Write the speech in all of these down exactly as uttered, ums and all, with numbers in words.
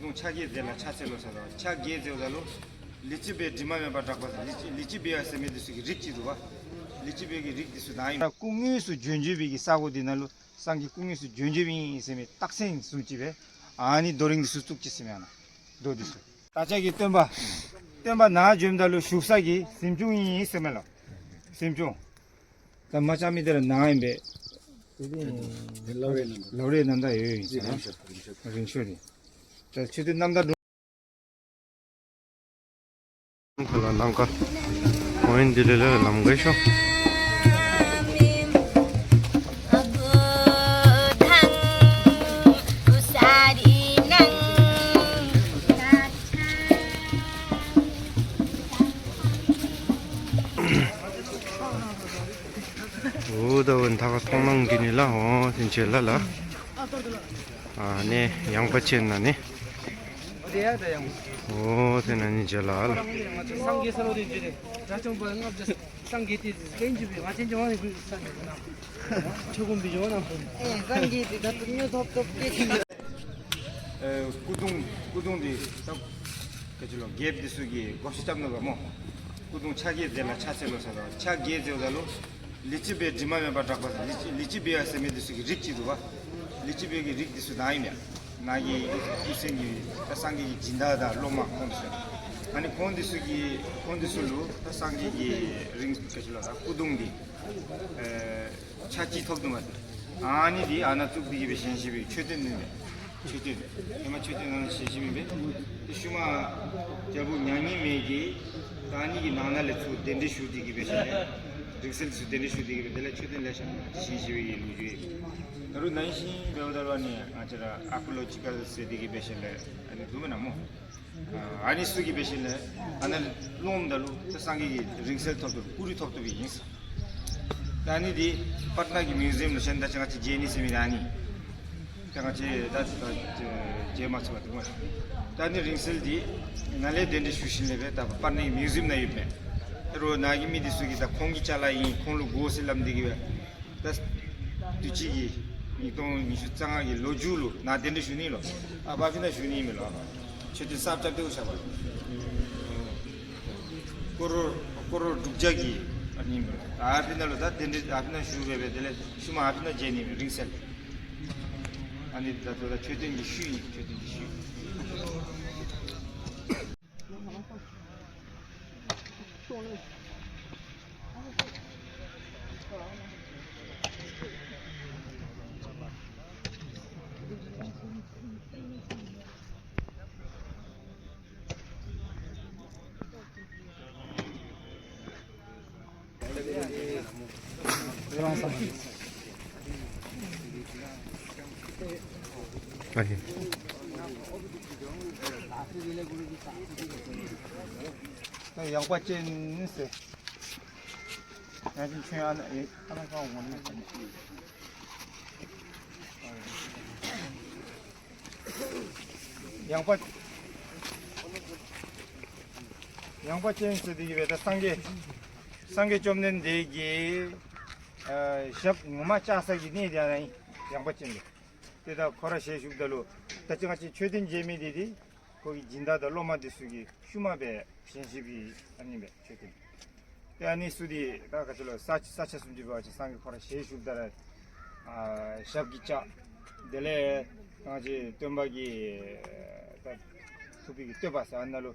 སྐུ་གདུང་ཕྱག་གི་རྫས་ལ་ཕྱག་འཚལ་ལོ་ཟེར་ལོ། ཕྱག་གི་རྫས་ཟེརཝ་ད་ལུ་ལི་ཙི་བའི་དྲི་མ་མེད་པར་གྲགས་པ་ཟེར། ལི་ཙི་ལི་ཙི་བ་ཟེར་མི་འདི་ཚུ་གི་རིགས་ཅིག་འདུག་པ། ལི་ཙི་བའི་གི་རིགས་འདི་ཚུ་ནང་ཨིན། སྐུ་དངོས་སུ་བྱོན་བྱོན་པའི་གི་ས་གོ་འདི་ནང་ལུ་སངས་རྒྱས་སྐུ་དངོས་སུ་བྱོན་བྱོནམ་ཨིན་ཟེར་མི་རྟགས་མཚན་བཟུམ་ཅིག་སྦེ་ཨ་ནི་རྡོ་རིང་འདི་ཚུ་བཙུགས་ཅི་ཟེར་མི་ཨ་ནཱ་རྡོ་འདི་ཚུ། བདག་ཅག་གི་སྟོན་པ་སྟོན་པ་ནཱ་བྱོནམ་ད་ལུ་བཞུགས་ས་གི་གཟིམ་ཆུང་ཨིན་ཟེར་མས་ལགས། གཟིམ་ཆུང་། ད་མ་ཆ་མི་དེ་ར་ནཱ་ཨིན་པས། ལོ་རེ་ནང་ད་ལོ་རེ་ནང་ད་ཡོད་ཡོད་ཟེར། རིང་ཤོས་རིང་ཤོས། རིང་ཤོས་རེད། ད་ཆོས་སྡེ་རྣམ་དག་འགྲོ། ཁ་ལ་ནམ་མཁའ། འོ་ཡིན་འདི་ལས་ལ་ལམ་ག་ཤོ། འོ་ད་འོ་ཐ་ཁ་མཐོང་སྣང་གི་ནི་ལ་འོ་ཟིན་ཆེ་ལ་ལ། ཨ་ནི་ཡངས་པ་ཅན་ན་ནི། འོ་དེ་ན་ནི་ཇེ་ལ་ལ། སངས་རྒྱས་ས་ལོ་དེ་ཇེ་རེ། དགྲ་བཅོམ་པ་ལྔ་བརྒྱ་སངས་རྒྱས་ཏེ་ཟེར་མཁན་ཇི་བས་ང་ཅན་ཇི་བ་ནི་གུས་སངས་རྒྱས་ན། ཆོས་ཀུན་པའི་ཇོ་ནང་དུ། ཨེ་སངས་རྒྱས་ཏེ་ད་དུང་ཉོ་ཐོབ་ཐོབ་སྐད་ཅིག། ཨེ་སྐུ་གདུང་སྐུ་གདུང་འདི་ད་ག་ཅི་ལོ་རྒྱལཔོ་འདི་ཚུ་གིས་བགོ་བཤའ་རྐྱབ་ནུག་པ་སྨོ། སྐུ་གདུང་ཕྱག་གི་རྫས་ལ་ཕྱག་འཚལ་ལོ་ཟེར་ལོ། ཕྱག་གི་རྫས་ཟེརཝ་ད་ལུ་ལི་ཙི་བའི་དྲི་མ་མེད་པར་གྲགས་པ་ཟེར། ལི་ཙི་ལི་ཙི་བ་ཟེར་མི་འདི་ཚུ་གི་རིགས་ཅིག་འདུག་པ། ལི་ཙི་བའི་གི་རིགས་འདི་ཚུ་ནཱ་ཨིན་མས། ནཱ་གི་ཨིན་ཟེར་གི་ད་སངས་རྒྱས་ཀྱི་སྦྱིན་བདག་དང་སློབ་མ་ཁོང་འདི་ཚུ། ཨ་ནི་ཁོང་འདི་ཚུ་གི་ཁོང་འདི་ཚུ་ལུ་ད་སངས་རྒྱས་ཀྱི་རིང་ག་ཅི་ལོ་ད་སྐུ་གདུང་འདི་ཨེ་ཆ་གཅིག་ཐོབ་འདུག་པ། ཨ་ནི་འདི་ཨ་ནཱ་བཙུགས་ཏེ་གི་སྦེ་བཞེངས་བཞེངས་པའི་མཆོད་རྟེན་ཨིན་མས། མཆོད་རྟེན། ཧེ་མ་མཆོད་རྟེན་ནང་བཞེངས་བཞེངས་མི་སྦེ། དེ་ཤུལ་མ་རྒྱལ་པོ་མྱ་ངན་མེད་ཀྱིས་ད་ཨ་ནི་གི་ནང་ན་ལས་ཚུར་གདན་འདྲེན་ཞུ་སྟེ་གི་སྦེ་བཞེངས་ལས། རིང་བསྲེལ་ཚུར་གདན་འདྲེན་ཞུ་སྟེ་གི་སྦེ་དེ་ལས་མཆོད་རྟེན་ལེ་ཤ་བཞེངས་བཞེངས་པའི་ལོ་རྒྱུས་ཡོད། ད་རུང་ན་ཧིང་འབདཝ་ད་ལུ་ཨ་ནི་ང་བཅས་ར་ཨར་ཀི་ཡོ་ལོ་ཇི་ཀལ་ཟེར་སྟེ་གི་སྦེ་བཞེངས་ལས་ཨ་ནི་འདུག་མེན་ན་སྨོ། ཨ་ནི་ཚུ་གིས་འབད་ཞིནམ་ལས་ཨ་ནཱ་ལུ་འོངམ་ད་ལུ་ད་སངས་རྒྱས་ཀྱི་རིང་བསྲེལ་ཐོབ་ཐོབ་སྐུ་རིང་ཐོབ་ཐོབ་ཨིན་ཟེར། ད་ཨ་ནི་འདི་པཊ་ན་གི་མིའུ་ཛིམ་ལུ་ཤན་ད་ཅི་ང་བཅས་མཇལ་ནི་ཟེར་མི་ད་ཨ་ནི། ད་ང་བཅས་ད་ད་མཇལ་མ་ཚུགས་པ་འདུག་མ། ད་ཨ་ནི་རིང་བསྲེལ་འདི་ནཱ་ལས་གདན་འདྲེན་ཞུ་ཞིནམ་ལས་སྦེ་ད་པཊ་ན་གི་མིའུ་ཛིམ་ནང་ཡོདཔ་མས། ད་རུང་ནཱ་གི་མི་འདི་ཚུ་གིས་ད་ཁོང་གི་ཅ་ལ་ཨིན་ཁོང་ལུ་དགོ་ཟེར་སླབ་སྟེ་གི་སྦེ། ད་དུས་ཅི་གི་ཉིས་སྟོང་ཉི་ཤུ་རྩ་ལྔ་གི་ལོ་མཇུག་ལུ་ནཱ་གདན་འདྲེན་ཞུ་ནི་ལོ། ཨ་པ་ཕི་ན་ཞུ་ནི་མས་ལོ། མཆོད་རྟེན་གསརཔ་རྐྱབ་སྟེ་འོ་ཤ་བ་ལོ། ཀོ་རོར་ཀོ་རོར་དྲུག་བརྒྱ་གི་ཨ་ནི་མས་ལོ། ཨ་ཕི་ན་ལུ་ད་གདན་འདྲེན་ཨ་ཕི་ན་ཞུ་སྦེ་སྦེ་དེ་ལས་ཤུལ་མ་ཨ་ཕི་ན་མཇལ་ནི་མས་རིང་བསྲེལ། ཨ་ནི་ད་ལྟོ་ད་མཆོད་རྟེན་གྱི་ཤུལ་ཨིན། མཆོད་རྟེན་གྱི་ཤུལ། ད་ཡངས་པ་ཅན་ཟེར། ཡངས་པ་ཅན་ཁྱོད་ཨ་ནཱ་ཨེ་ཨ་ནཱ་ག་འོང་ནི། ཡངས་པ་ཡངས་པ་ཅན་ཟེར་དེ་གི་སྦེ་ད་སངས་རྒྱས་སངས་རྒྱས་བཅོམ་ལྡན་འདས་ཀྱི་ཨ་ཞབས་ངོ་མ་བཅགས་ས་གི་གནས་དེ་ཨ་ནཱ་ཨིན། ཡངས་པ་ཅན་དེ། དེ་ད་ཁོ་ར་ཞལ་བཞུགསཔ་ད་ལུ་ད་ཅི་ང་བཅས་མཆོད་རྟེན་མཇལ་མི་འདི་འདི་ཁོ་གི་སྦྱིན་བདག་དང་སློབ་མ་འདི་ཚུ་གིས་ཤུལ་མ་སྦེ་བཞེངས་བཞེངས་པའི་ཨ་ནི་སྦེ་མཆོད་རྟེན། ཏེ་ཨ་ནི་ཚུ་འདི་ད་ག་ཅི་ལོ་ས་ས་ཆ་བཟུམ་ཅིག་འབད་བ་ཅིན་སངས་རྒྱས་ཁོ་ར་ཞལ་བཞུགསཔ་ད་ར་ཨ་ཞབས་ཀྱིས་བཅགས། དེ་ལས་ང་བཅས་སྟོན་པ་གིས་ད་ཐུབ་པའི་གི་བསྟོད་པ་ཟེར་ཨ་ནཱ་ལུ་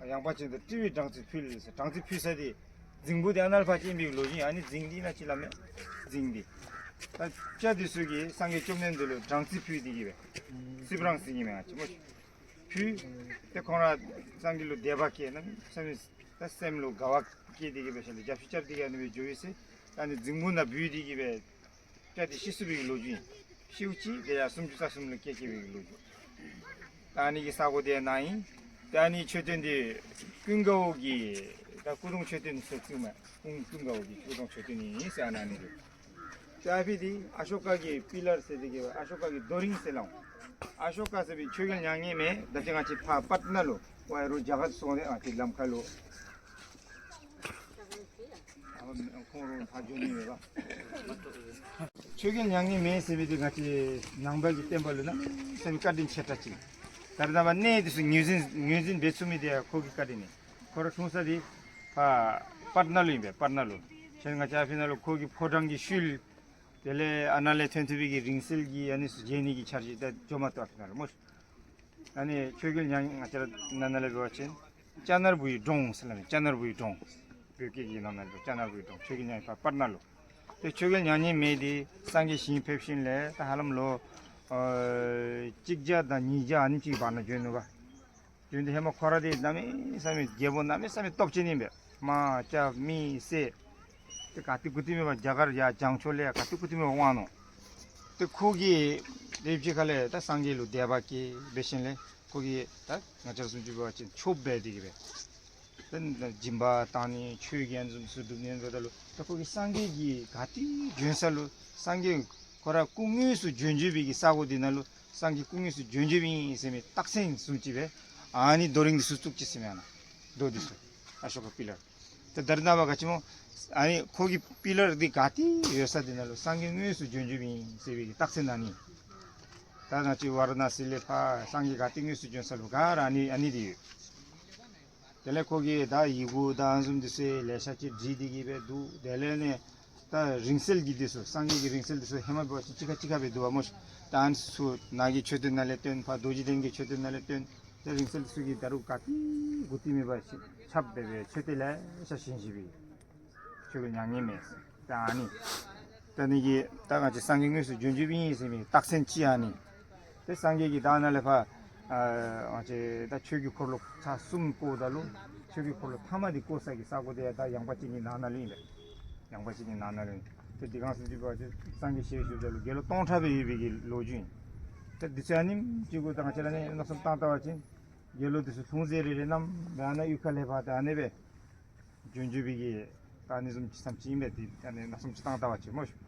ཡངས་པ་ཅན་དུ་སྤྲུལ་པའི་སྦྲང་རྩི་ཕུལ་ཟེར། སྦྲང་རྩི་ཕུལ་ས་འདི་རྫིང་བུ་འདི་ཨ་ནཱ་ལས་ཕར་ཅིག་ཨིན་པའི་ལོ་རྒྱུས། ཨ་ནི་རྫིང་འདི་ནཱ་ཅིག་སླབ་མས། རྫིང་འདི་ད་སྤྱ་འདི་ཚུ་གིས་སངས་རྒྱས་བཅོམ་ལྡན་འདས་ལུ་སྦྲང་རྩི་ཕུལ་ཏེ་གི་སྦེ་སིལ་སྦྲང་ཟེར་ནི་མས་ང་བཅས་སྨོ། ཕུལ། ཏེ་ཁོང་ར་སངས་རྒྱས་ལུ་དད་པ་སྐྱེས་ན་སེམས་ད་སེམས་ལུ་དགའ་བ་སྐྱེས་ཏེ་གི་སྦེ་ཞལ་ལུ་རྒྱབ་བཤུད་རྐྱབ་སྟེ་གི་ཨ་ནི་སྦེ་འགྱོ་ཡི་ཟེར། ཨ་ནི་རྫིང་བུ་ནང་བུད་དེ་གི་སྦེ་སྤྱ་འདི་ཤི་སོང་བའི་ལོ་རྒྱུས་ཨིན། ཤིཝ་ཅིག་དེ་ཡང་སུམ་ཅུ་རྩ་གསུམ་ལུ་སྐྱེ་སྐྱེ་བའི་ལོ་རྒྱུས། ད་ཨ་ནི་གི་ས་གོ་དེ་ནཱ་ཨིན། ད་ཨ་ནི་མཆོད་རྟེན་འདི་ཀུན་དགའ་བོ་གི་ད་སྐུ་གདུང་མཆོད་རྟེན་ཟེར་བཙུགས་མས། ཀུན་ཀུན་དགའ་བོ་གི་སྐུ་གདུང་མཆོད་རྟེན་ཨིན་ཟེར་ཨ་ནཱ་ཨ་ནི་རེད། ད་ཨ་ཕི་འདི་ཨ་ཤོ་ཀ་གི་པི་ལར་ཟེར་དེ་གི་ཨ་ཤོ་ཀ་གི་རྡོ་རིང་ཟེར་སླབ་འོང་། ཨ་ཤོ་ཀ་ཟེར་བའི་ཆོས་རྒྱལ་མྱ་ངན་མེད་ད་ཅི་ང་བཅས་ཕར་པཊ་ན་ལུ་ཝའི་རུ་རྒྱ་གར་སོང་སྟེ་ང་བཅས་ལམ་ཁ་ལུ་ཨ་ཁོང་ར་ཕར་འགྱོ་ནི་མེད་པ། ཆོས་རྒྱལ་མྱ་ངན་མེད་ཟེར་བའི་འདི་ང་བཅས་ནང་པ་གི་བསྟན་པ་ལུ་གནམ་མེད་ས་མེད་བཀའ་དྲིན་ཆེ་དྲགས་ཅིག། ད་རེས་ནངས་པ་གནས་འདི་ཚུ་ངོས་འཛིན་ངོས་འཛིན་འབད་ཚུགས་མི་འདི་ཡང་ཁོ་གི་བཀའ་དྲིན་ཨིན། ཁོ་ར་འཁྲུངས་ས་འདི་ཕར་པཊ་ན་ལུ་ཨིན་པས། པཊ་ན་ལུ། ཁྱེད་ང་བཅས་ཨ་ཕི་ན་ལུ་ཁོ་གི་ཕོ་བྲང་གི་ཤུལ། དེ་ལས་ཨ་ནཱ་ལས་ཐོན་ཐོན་པའི་གི་རིང་བསྲེལ་གྱི་ཨ་ནི་ཚུ་མཇལ་ནི་གི་འཆར་གཞི་ད་འགྱོ་མ་བཏུབ་ཨ་ཕི་ན་ལུ་སྨོ། ཨ་ནི་ཆོས་རྒྱལ་མྱ་ངན་ང་བཅས་ར་ནང་ན་ལས་འབད་བ་ཅིན་ལྕགས་ནོར་བུའི་གྲོང་ཟེར་སླབ་མས། ལྕགས་ནོར་བུའི་གྲོང་། བོད་སྐད་ཀྱི་ནང་ན་ལུ་ལྕགས་ནོར་བུའི་གྲོང་། ཆོས་རྒྱལ་མྱ་ངན་ཕར་པཊ་ན་ལུ། ཏེ་ཆོས་རྒྱལ་མྱ་ངན་མེད་འདི་སངས་རྒྱས་ཞིང་ཕེབས་ཞིནམ་ལས་ད་ཧ་ལམ་ལོ་ཨ་གཅིག་བརྒྱ་དང་ཉིས་བརྒྱ་ཨ་ནེམ་ཅིག་བར་ན་བྱོན་ནུག་པ། བྱོན་ཏེ་ཧེ་མ་ཁོ་ར་འདི་གནམ་མེད་ས་མེད་རྒྱལ་པོ་གནམ་མེད་ས་མེད་སྟོབས་ཅན་ཨིན་པས། དམག་རྐྱབ་མི་བསད། ཏེ་ག་ཏེ་དགུ་ཏེ་མེད་པར་རྒྱ་གར་ཡར་བྱང་ཕྱོགས་ལས་ཡང་ག་ཏེ་དགུ་ཏེ་མེད་པར་དབང་ནུག། ཏེ་ཁོ་གིས་དེ་ཅིག་ཁ་ལས་ད་སངས་རྒྱས་ལུ་དད་པ་སྐྱེས་འབད་ཞིནམ་ལས་ཁོ་གིས་ད་ང་བཅས་ར་བཟུམ་ཅིག་འབད་བ་ཅིན་ཆོསཔ་འབད་དེ་གིས་སྦེ། ད་སྦྱིན་པ་བཏང་ནི་ཆོས་ཀྱི་ཨ་ནི་བཟུམ་ཚུ་སྒྲུབ་ནི་འབདཝ་ད་ལུ་ད་ཁོ་གིས་སངས་རྒྱས་ཀྱིས་ག་ཏེ་བྱོན་ས་ལུ་སངས་རྒྱས་ཁོ་ར་སྐུ་དངོས་སུ་བྱོན་བྱོན་པའི་གི་ས་གོ་འདི་ནང་ལུ་སངས་རྒྱས་སྐུ་དངོས་སུ་བྱོན་བྱོནམ་ཨིན་ཟེར་མི་རྟགས་མཚན་བཟུམ་ཅིག་སྦེ་ཨ་ནི་རྡོ་རིང་འདི་ཚུ་བཙུགས་ཅི་ཟེར་མས། ཨ་ནཱ་རྡོ་འདི་ཚུ་ཨ་ཤོ་ཀ་པི་ལར། ད་ད་རེས་ནངས་པ་ག་ཅི་སྨོ། ཨ་ནི་ཁོ་གི་པི་ལར་འདི་ག་ཏེ་ཡོད་ས་འདི་ནང་ལུ་སངས་རྒྱས་དངོས་སུ་བྱོན་བྱོནམ་ཨིན་ཟེར་བའི་གི་རྟགས་མཚན་ཨ་ནི། ད་ང་བཅས་ཝཱ་ར་ཎཱ་སི་ལས་ཕར་སངས་རྒྱས་ག་ཏེ་དངོས་སུ་བྱོན་ས་ལུ་ག་ར་ཨ་ནི་ཨ་ནི་འདི་ཡོད། དེ་ལས་ཁོ་གིས་ད་ཡི་གུ་དང་ཨ་ནི་བཟུམ་འདི་ཚུ་ལེ་ཤ་ཅིག་བྲིས་ཏེ་གིས་སྦེ་འདུག། དེ་ལས་ནི་ད་རིང་བསྲེལ་གྱི་འདི་ཚུ་སངས་རྒྱས་ཀྱི་རིང་བསྲེལ་འདི་ཚུ་ཧེ་མ་འབད་བ་ཅིན་གཅིག་ཁར་གཅིག་ཁར་སྦེ་འདུག་པ་སྨོ་ཤིག། ད་ཨ་ནི་ཚུ་ནཱ་གི་མཆོད་རྟེན་ནང་ལས་བཏོན། ཕར་རྡོ་རྗེ་གདན་གྱི་མཆོད་རྟེན་ནང་ལས་བཏོན། ད་རིང་བསྲེལ་འདི་ཚུ་གིས་ད་རུང་ག་ཏེ་དགུ་ཏེ་མེད་པར་ཆགསཔ་སྦེ་སྦེ་མཆོད་རྟེན་ལེ་ཤ་བཞེངས་བཞེངས་པའི་ཆོས་རྒྱལ་མྱ་ངན་མེད་ཟེར། ད་ཨ་ནི་ད་ཨ་ནི་གིས་ད་ང་བཅས་སངས་རྒྱས་དངོས་སུ་བྱོན་བྱོནམ་ཨིན་ཟེར་མི་རྟགས་མཚན་ཅིག་ཨ་ནི། ཏེ་སངས་རྒྱས་ཀྱིས་ད་ནཱ་ལས་ཕར་ཨ་ང་བཅས་ད་ཆོས་ཀྱི་འཁོར་ལོ་ཚར་གསུམ་བསྐོརཝ་ད་ལུ་ཆོས་ཀྱི་འཁོར་ལོ་ཐ་མ་འདི་བསྐོར་ས་གི་ས་གོ་འདི་ཡང་ད་ཡངས་པ་ཅིག་གི་ནང་ན་ལུ་ཨིན་པས། ཡངས་པ་ཅིག་གི་ནང་ན་ལུ་ཨིན། ཏེ་འདི་གང་ཟེར་ཅིག་འབད་བ་ཅིན་སངས་རྒྱས་ཞལ་བཞུགསཔ་ད་ལུ་དགེ་སློང་སྟོང་ཕྲག་སྦེ་ཡོད་པའི་གི་ལོ་རྒྱུས་ཨིན། ཏེ་འདི་ཚུ་ཨ་ནེམ་ཅིག་གུ་ད་ང་བཅས་ར་ནི་མནོ་བསམ་བཏང་བལྟ་བ་ཅིན་དགེ་སློང་འདི་ཚུ་ལྷུང་བཟེད་རེ་རེ་བསྣམས་སྦེ་ཨ་ནཱ་གཡུས་ཁ་ལས་ཕར་ད་ཨ་ནི་སྦེ་བྱོན་བྱོན་པའི་གི་ད་ཨ་ནི་བཟུམ་ཅིག་བསམ་ཅི་ཨིན་པས། ཏེ་ཨ་ནི་མནོ་བསམ་ཅིག་བཏང་བལྟ་བ་ཅིན་སྨོ་ཤིག།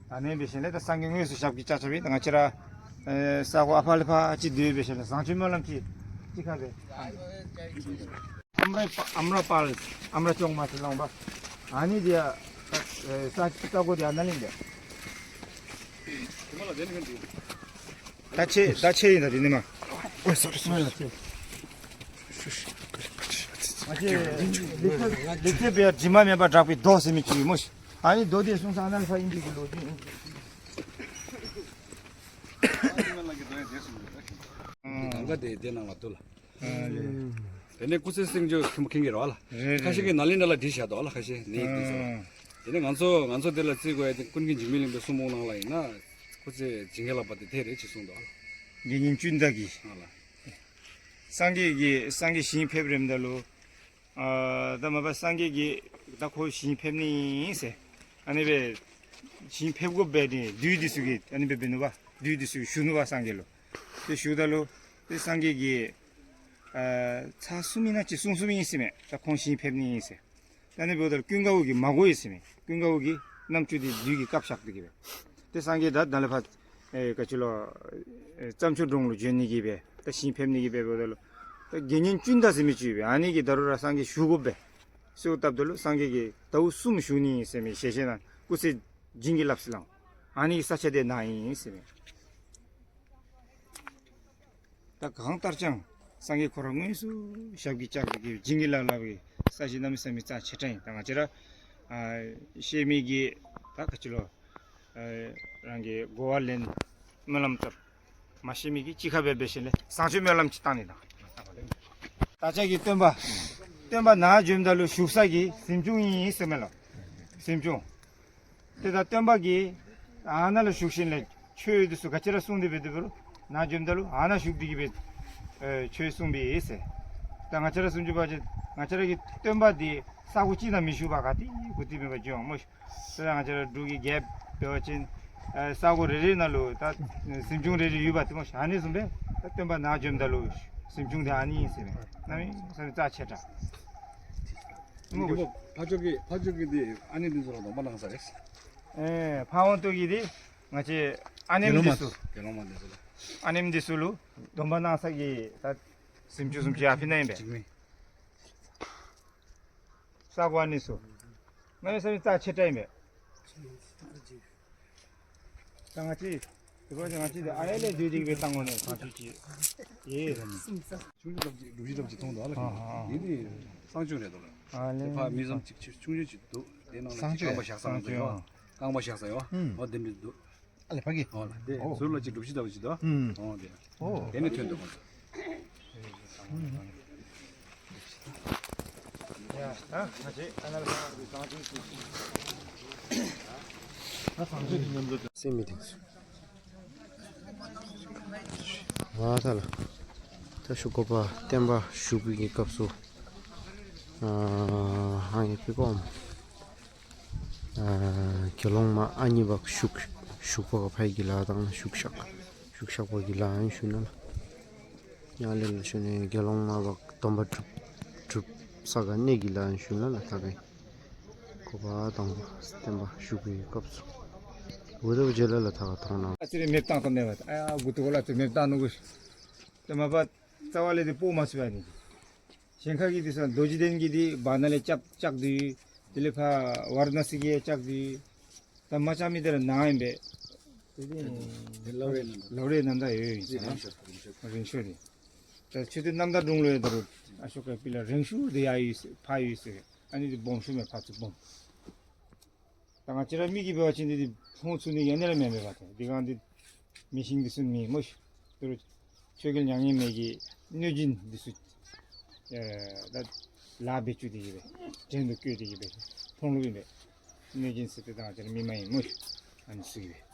ད་ཨ་ནི་འབད་ཞིནམ་ལས་ད་སངས་རྒྱས་དངོས་སུ་ཞབས་ཀྱིས་བཅགས་བཅགསཔ་ཨིན། ད་ང་བཅས་ར་ཨེ་ས་གོ་ཨ་ཕ་ལས་ཕར་ཅིག་སྡོད་འབད་ཞིནམ་ལས་བཟང་སྤྱོད་སྨོན་ལམ་ཅིག་གཅིག་ཁར་སྦེ་ཨམ་ར་ཨམ་ར་པཱལ་ཨམ་ར་ཅོག་མ་ཟེར་སླབ་པ། ཨ་ནི་འདི་ཡང་ད་ཨེ་ས་ས་གོ་འདི་ཨ་ནཱ་ལས་ཨིན་པས། ད་ཆེ་ད་ཆེ་ཨིན་ད་འདི་ནི་མ། ཨོ་སོ་རི་སོ་རི། ལེགས་སྤྱོད་ལེགས་སྤྱོད་སྦེ་དྲི་མ་མེད་པར་བསྒྲགས་པའི་མདོ་ཟེར་མི་ཅིག་སྨོ་ཤིག། ཨ་ནི་མདོ་འདི་གསུངས་ས་ཨ་ནཱ་ལས་ཕར་ཨིན་པའི་གི་ལོ་རྒྱུས་ཨིན། གང་ག་དེ་དེ་ནང་ལ་འདུག་ལགས། ཨ་ལས། དེ་ནས་སྐུ་ཚེ་སྲིང་མོ་ཁྱོད་མཁྱེན་གྱི་རེད་པ་ལགས། རེད་རེད། ཁ་ཤས་ཀྱིས་ནཱ་ལེནྡྲ་ལ་བྲིས་བཞག་འདུག་ལགས། ཁ་ཤས་ནི་དེ་ཚོ། ཨ། དེ་ནས་ང་ཚོ་ང་ཚོ་དེ་ལ་བརྩི་དགོས་ཡ་དེ་ཀུན་མཁྱེན་འཇིགས་མེད་གླིང་པའི་གསུང་འབུམ་ནང་ལ་ཨིན་ན་སྐུ་ཚེ་བྱིན་གྱིས་བརླབས་པ་དེ་དེ་རེད་ཅེས་གསུངས་འདུག་ལགས། དགེ་བསྙེན་ཅུན་ད་གིས། ཨ་ལགས། སངས་རྒྱས་ཀྱིས་སངས་རྒྱས་ཞིང་ཕེབས་རནམ་ད་ལུ་ཨ་ད་མ་པ་སངས་རྒྱས་ཀྱིས་ད་ཁོ་ཞིང་ཕེབས་ནི་ཨིན་ཟེར། ཨ་ནི་སྦེ་ཞིང་ཕེབས་དགོ་པའི་དེ་བདུད་འདི་ཚུ་གིས་ཨ་ནི་སྦེ་འབད་ནུག་པ། བདུད་འདི་ཚུ་གིས་ཞུ་ནུག་པ་སངས་རྒྱས་ལུ། དེ་ཞུཝ་ད་ལུ་དེ་སངས་རྒྱས་ཀྱིས་ཨ་ཚར་གསུམ་ཨིན་ན་ཅིག་གསུངས་གསུངསམ་ཨིན་ཟེར་མས། ད་ཁོང་ཞིང་ཕེབས་ནི་ཨིན་ཟེར། ད་ཨ་ནི་འབདཝ་ད་ཀུན་དགའ་བོ་གིས་མ་གོ་ཡི་ཟེར་མས། ཀུན་དགའ་བོ་གིས་རྣམ་ཅོ་འདི་བདུད་ཀྱིས་བཀབ་བཞག་སྟེ་གིས་སྦེ། ཏེ་སངས་རྒྱས་ད་ད་ལས་ཕར་ཨེ་ག་ཅི་ལོ་ཨེ་རྩྭ་མཆོག་འབྲོང་ལུ་བྱོན་ནི་གི་སྦེ་ད་ཞིང་ཕེབས་ནི་གི་སྦེ་འབདཝ་ད་ལུ་ད་དགེ་བསྙེན་ཅུན་ད་ཟེར་མི་ཅིག་ཡོད་པས། ཨ་ནི་གིས་ད་རུང་ར་སངས་རྒྱས་ཞུ་དགོ་པས་ཟེར་བཏབ་ད་ལུ་སངས་རྒྱས་ཀྱིས་ཟླཝ་གསུམ་བཞུགས་ནི་ཟེར་མི་ཞལ་བཞེས་གནང་སྐུ་ཚེ་བྱིན་གྱིས་བརླབས་ཟེར་སླབ། ཨ་ནི་གི་ས་ཆ་དེ་ནཱ་ཨིན་ཟེར་མས། ད་གང་ལྟར་ཀྱང་སངས་རྒྱས་ཁོ་ར་དངོས་སུ་ཞབས་ཀྱིས་བཅགས་ཏེ་གིས་བྱིན་གྱིས་བརླབས་བརླབས་ཀྱི་ས་གཞི་གནམ་མེད་ས་མེད་རྩ་ཆེ་དྲགས་ཨིན། ད་ང་བཅས་ར་ཨ་ཤེས་མི་གིས་ད་ག་ཅི་ལོ་ཨ་རང་གི་གོ་བ་ལེན་སྨོན་ལམ་བཏབ། མ་ཤེས་མི་གིས་གཅིག་ཁར་སྦེ་འབད་ཞིནམ་ལས་བཟང་སྤྱོད་སྨོན་ལམ་ཅིག་བཏང་ནི་དང་། བདག་ཅག་གི་སྟོན་པ་སྟོན་པ་ནཱ་བྱོནམ་ད་ལུ་བཞུགས་ས་གི་གཟིམ་ཆུང་ཨིན་ཟེར་མས་ལོ། གཟིམ་ཆུང་། ཏེ་ད་སྟོན་པ་གིས་ཨ་ནཱ་ལུ་བཞུགས་ཞིནམ་ལས་ཆོས་འདི་ཚུ་ག་ཅི་ར་གསུངས་ཏེ་འབད་དེ་འབད་རུང་ནཱ་བྱོནམ་ད་ལུ་ཨ་ནཱ་བཞུགས་ཏེ་གིས་སྦེ་ཨེ་ཆོས་གསུངས་པས་ཟེར། ད་ང་བཅས་ར་བཟུམ་ཅིག་འབད་བ་ཅིན་ང་བཅས་ར་གི་སྟོན་པ་འདི་ས་གོ་གཅིག་ནང་མི་བཞུགས་པར་ག་ཏེ་དགུ་ཏེ་མེད་པར་བྱོན་འོང་སྨོ་ཤིག། ད་ང་བཅས་ར་འབྲུག་གི་རྒྱལཔོ་འབད་བ་ཅིན་ཨེ་ས་གོ་རེ་རེ་ནང་ལུ་ད་གཟིམ་ཆུང་རེ་རེ་ཡོད་པ་དེ་སྨོ་ཤིག། ཨ་ནི་བཟུམ་སྦེ་ད་སྟོན་པ་ནཱ་བྱོནམ་ད་ལུ་གཟིམ་ཆུང་འདི་ཨ་ནི་ཨིན་ཟེར་མས། གནམ་མེད་ས་མེད་རྩ་ཆེ་དྲགས། ཨིན་མས་གོ། ཕར་ཕྱོགས་ཀྱི་ཕར་ཕྱོགས་ཀྱི་འདི་ཨ་ནེམོ་འདི་ཚུ་ལུ་སྡོམ་པ་གནང་ས་རེད། ཨེ་ཕར་འོང་སྟོད་ཀྱི་འདི་ང་བཅས་ཨ་ནེམོ་འདི་ཚུ། དགེ་སློང་མ་འདི་ཚུ་ལུ། ཨ་ནེམོ་འདི་ཚུ་ལུ་སྡོམ་པ་གནང་ས་གི་ད་གཟིམ་ཆུང་བཟུམ་ཅིག་ཨ་ཕི་ནཱ་ཨིན་པས། འཇིགས་མེད། ས་གོ་ཨ་ནི་ཚུ་གནམ་མེད་ས་མེད་རྩ་ཆེ་དྲགས་ཨིན་པས། ད་ང་བཅས་ དེ་བ་ང་ཅི་དེ་ཨ་ཡ་ལས་དུས་དེ་གི་བཏང་གོ་ནས་ཐག་ཆོད་ཅི། ཡེ། ཆུང་ཆུང་ལབ་ཅིག་ལུག་ཤི་ལབ་ཅིག་མཐོང་འདུག་ཨ་ལ། ཨ་ཨ་ཨ། ཡིན་དེ་གསང་སྤྱོད་རེད་འདུག་ལ། ཨ་ལེ། དེ་ཕ་མི་ཙམ་ཅིག་ཆུང་ཆུང་ཅིག་འདུག། དེ་ནང་ལ་གསང་ཅིག་རྐང་པ་བཞག་ས་ནང་དུ་ཡོད། རྐང་པ་བཞག་ས་ཡོད། ཨོ་དེ་འདྲ་འདུག། ཨ་ལེ་ཕ་གི། ཨོ་ལ་དེ་ཨོ། ཟུར་ལ་ཅིག་ལུག་ཤི་ལབ་ཅིག་འདུག། ཨོ་དེ། ཨོ། དེ་ནས་ཐོན་འདུག། སེམས་མི་གཏིང་སུ། ཨ་ད་ལ། ད་ཞུ་གོ་པ་བསྟན་པ་བཞུགས་པའི་གི་སྐབས་སུ། ཨ་ཧང་ཡེ་ཕི་གོམ། ཨ་དགེ་སློང་མ་ཨ་གཉིས་པ་བཞུགས་བཞུགས་པ་ག་ཕའི་གི་ལ་དང་བཞུགས་ཤག་བཞུགས་ཤག་པ་གི་ལ་ཡང་ཞུ་ན་ལ། ཡང་ལེ་ལ་ཞུ་ནས་དགེ་སློང་མ་བ་སྡོམ་པ་སྒྲུབ་སྒྲུབ་ས་ག་གནས་ཀྱི་ལ་ཡང་ཞུ་ན་ལ་ད་ག་གོ་པ་དང་པོ་བསྟན་པ་བཞུགས་པའི་སྐབས་སུ། འུ་ད་བུ་རྗེ་ལ་ལ་ད་ག་མཐོང་ན། ཨ་ཙི་རེ་མེབ་བཏང་ཐོབ་མེད་པ། ཨ་ཡ་གུ་ཏོ་གོ་ལ་ཙི་རེ་མེབ་བཏང་ནུ་གུ། ད་མ་པ་རྩ་བ་ལས་དེ་སྤོ་མ་སུ་བ་ནི། གཞན་ཁ་གི་དེ་ས་རྡོ་རྗེ་གདན་གི་དེ་བ་ན་ལས་ལྕགས་ལྕགས་དེ། དེ་ལས་ཕ་ཝ་ར་ཎ་སི་གི་ལྕགས་དེ། ད་མ་ལྕགས་མི་དེ་ར་ནང་ཡིན་པས། དེ་ལ་བའི་ནང་ད། ལ་བའི་ནང་ད་ཡོད་ཡིན་ས། རིང་ཤོས་རིང་ཤོས། རིང་ཤོས་དེ། ད་ཆུ་དེ་རྣམ་དག་སྒྲུང་ལོ་ཡོད་ད་རུ། ཨ་ཤོ་ཀ་པི་ལ་རིང་ཤོས་དེ་ཡ་ཡོད་ས་ཕ་ཡོད་ས། ཨ་ནི་དེ་སྦོམ་ཤོས་མེད་ཕ་ཚུ་སྦོམ། ད་ང་བཅས་ར་མི་གིས་འབད་བ་ཅིན་འདི་འདི་ལྷོང་ཚུགས་ནི་ཡ་ནི་ར་མེན་མེན་པ་ཏེ། འདི་གང་འདི་མེ་ཤིང་འདི་ཚུ་མེད་སྨོ་ཤི། དོ་རུང་ཆོས་རྒྱལ་མྱ་ངན་མེད་ཀྱི་གནོད་སྦྱིན་འདི་ཚུ་ཨེ་ད་ལཱ་འབད་བཅུག་སྟེ་གི་སྦེ་བྲན་དུ་བཀོལ་ཏེ་གི་སྦེ་ལྷོང་ལུགས་ཨིན་པས། གནོད་སྦྱིན་ཟེར་ཏེ་ད་ང་བཅས་ར་མི་མ་ཡིན་སྨོ་ཤི། ཨ་ནི་ཚུ་གི་སྦེ།